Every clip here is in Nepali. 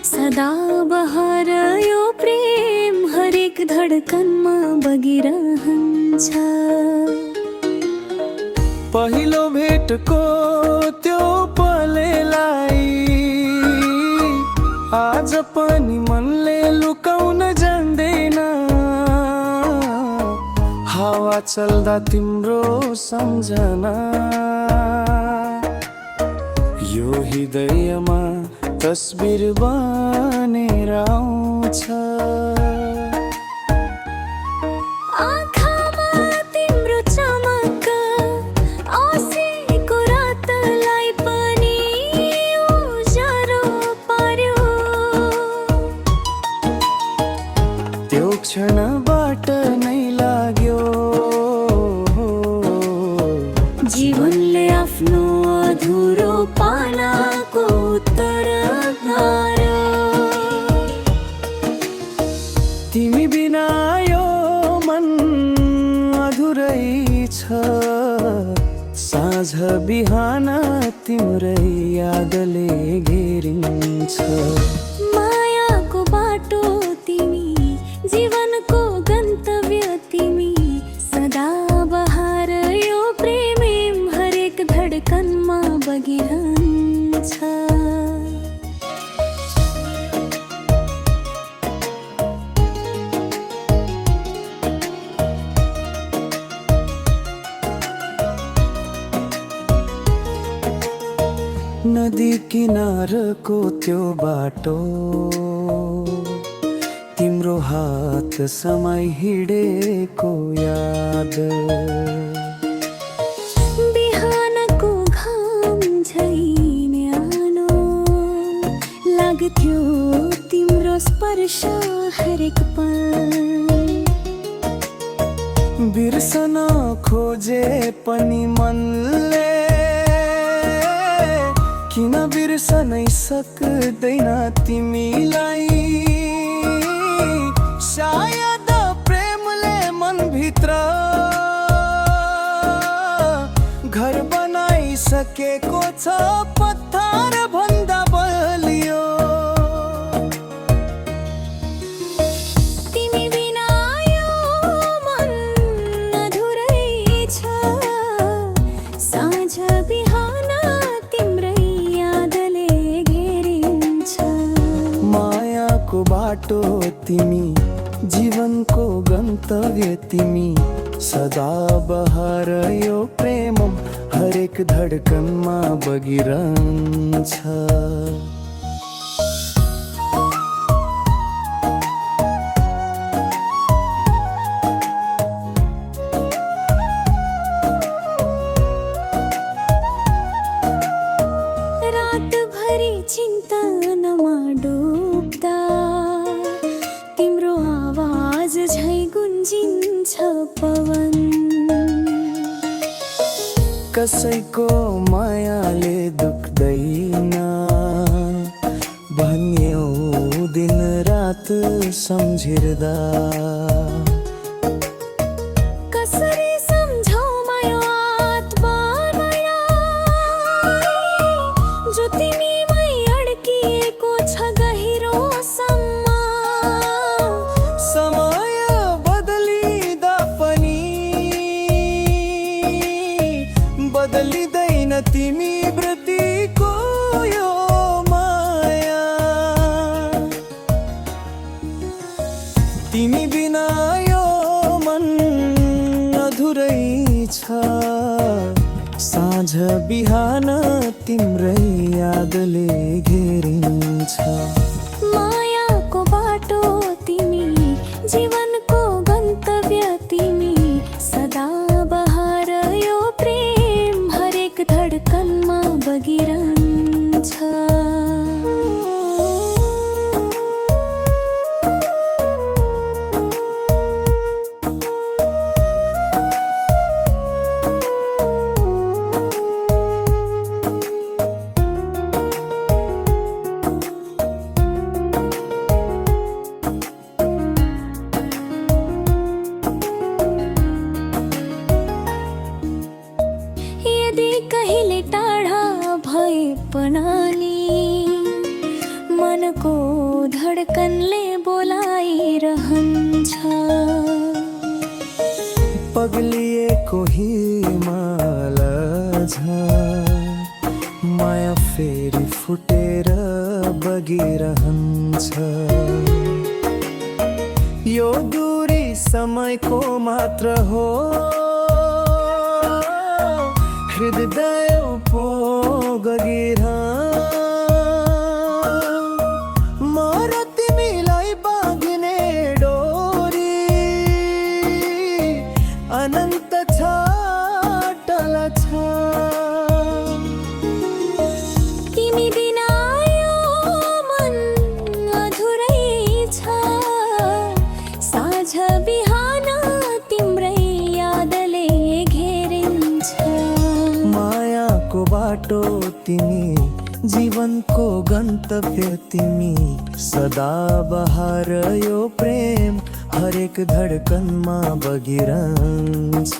सदा बहार यो प्रेम हरेक धडकनमा बगिरहन्छ। पहिलो भेटको त्यो पलेलाई आज पनि मनले लुकाउन जान्दैन। हावा चल्दा तिम्रो सम्झना यो हृदयमा तस्बिर बनेर आउँछ। आँखामा तिम्रो चमक औँसीको रातलाई पनि उज्यालो पार्यो। त्यो क्षणबाट नै लाग्यो जीवनले आफ्नो अधुरो पानाको उत्तरदार। तिमी बिना यो मन अधुरै छ। साँझ बिहान तिम्रै यादले घेरिन्छ। मायाको बाटो तिमी, जीवनको गन्तव्य तिमी, सदा बहार यो प्रेम हरेक धडकनमा बगिरहन्छ। नदी किनारको त्यो बाटो तिम्रो हात समाई हिँडेको याद। बिहानको घाम झै न्यानो लाग्थ्यो तिम्रो स्पर्श हरेक पल। बिर्सन खोजे पनि मनले किन बिर्सनै सक्दैन तिमीलाई। सायद प्रेमले मनभित्र घर बनाइसकेको छ पत्थर भन्दा बलियो। तिमी बिना यो मन अधुरै छ। साँझ बिहान तिम्रै यादले घेरिन्छ। मायाको बाटो तिमी, जीवनको गन्तव्य तिमी, सदा बहार यो प्रेम हरेक धडकनमा बगिरहन्छ। रातभरि चिन्तनमा डुब्दा तिम्रो आवाज झै गुन्जिन्छ पवन। कसैको मायाले दुख्दैन भन्यौ दिन रात सम्झिर्दा। कसरी सम्झौ माया आत्मालाई जो तिमीमै अड्किएको छ गहिरोसम्म। समय बदलिँदा पनि बदलिँदैन तिमी प्रतिको यो माया। तिमी बिना यो मन अधुरै छ। साँझ बिहान तिम्रै यादले घेरिन्छ। मायाको बाटो तिमी, जीवनको गन्तव्य तिमी, सदा बहार यो प्रेम हरेक धडकनमा बगिरहन्छ। मनको धडकनले बोलाइरहन्छ पग्लिएको हिमाल माया फेरि फुटेर बगिरहन्छ यो दूरी समयको मात्र हो हृदय पो गगिरह म र तिमीलाई बाँध्ने डोरी अनन्त छ टल छ तिमी बिना यो मन अधुरै छ साँझ बिहान तिम्रै यादले घेरिन्छ मायाको बाटो तिमी जीवनको गन्तव्य तिमी सदाबहार यो प्रेम हरेक धडकनमा बगिरहन्छ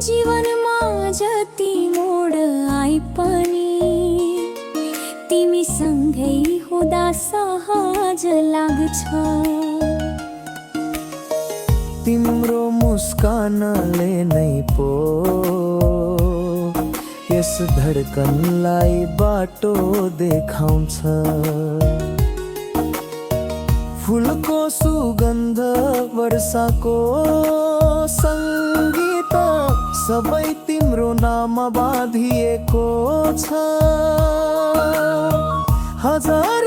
जीवनमा जति मोड आइ पनि तिमी सँगै हुँदा सहज लाग्छ तिम्रो मुस्कानले नै पो यस धडकनलाई बाटो देखाउँछ फुलको सुगन्ध वर्षाको सङ्गीत सबै तिम्रो नाम बाँधिएको छ हजार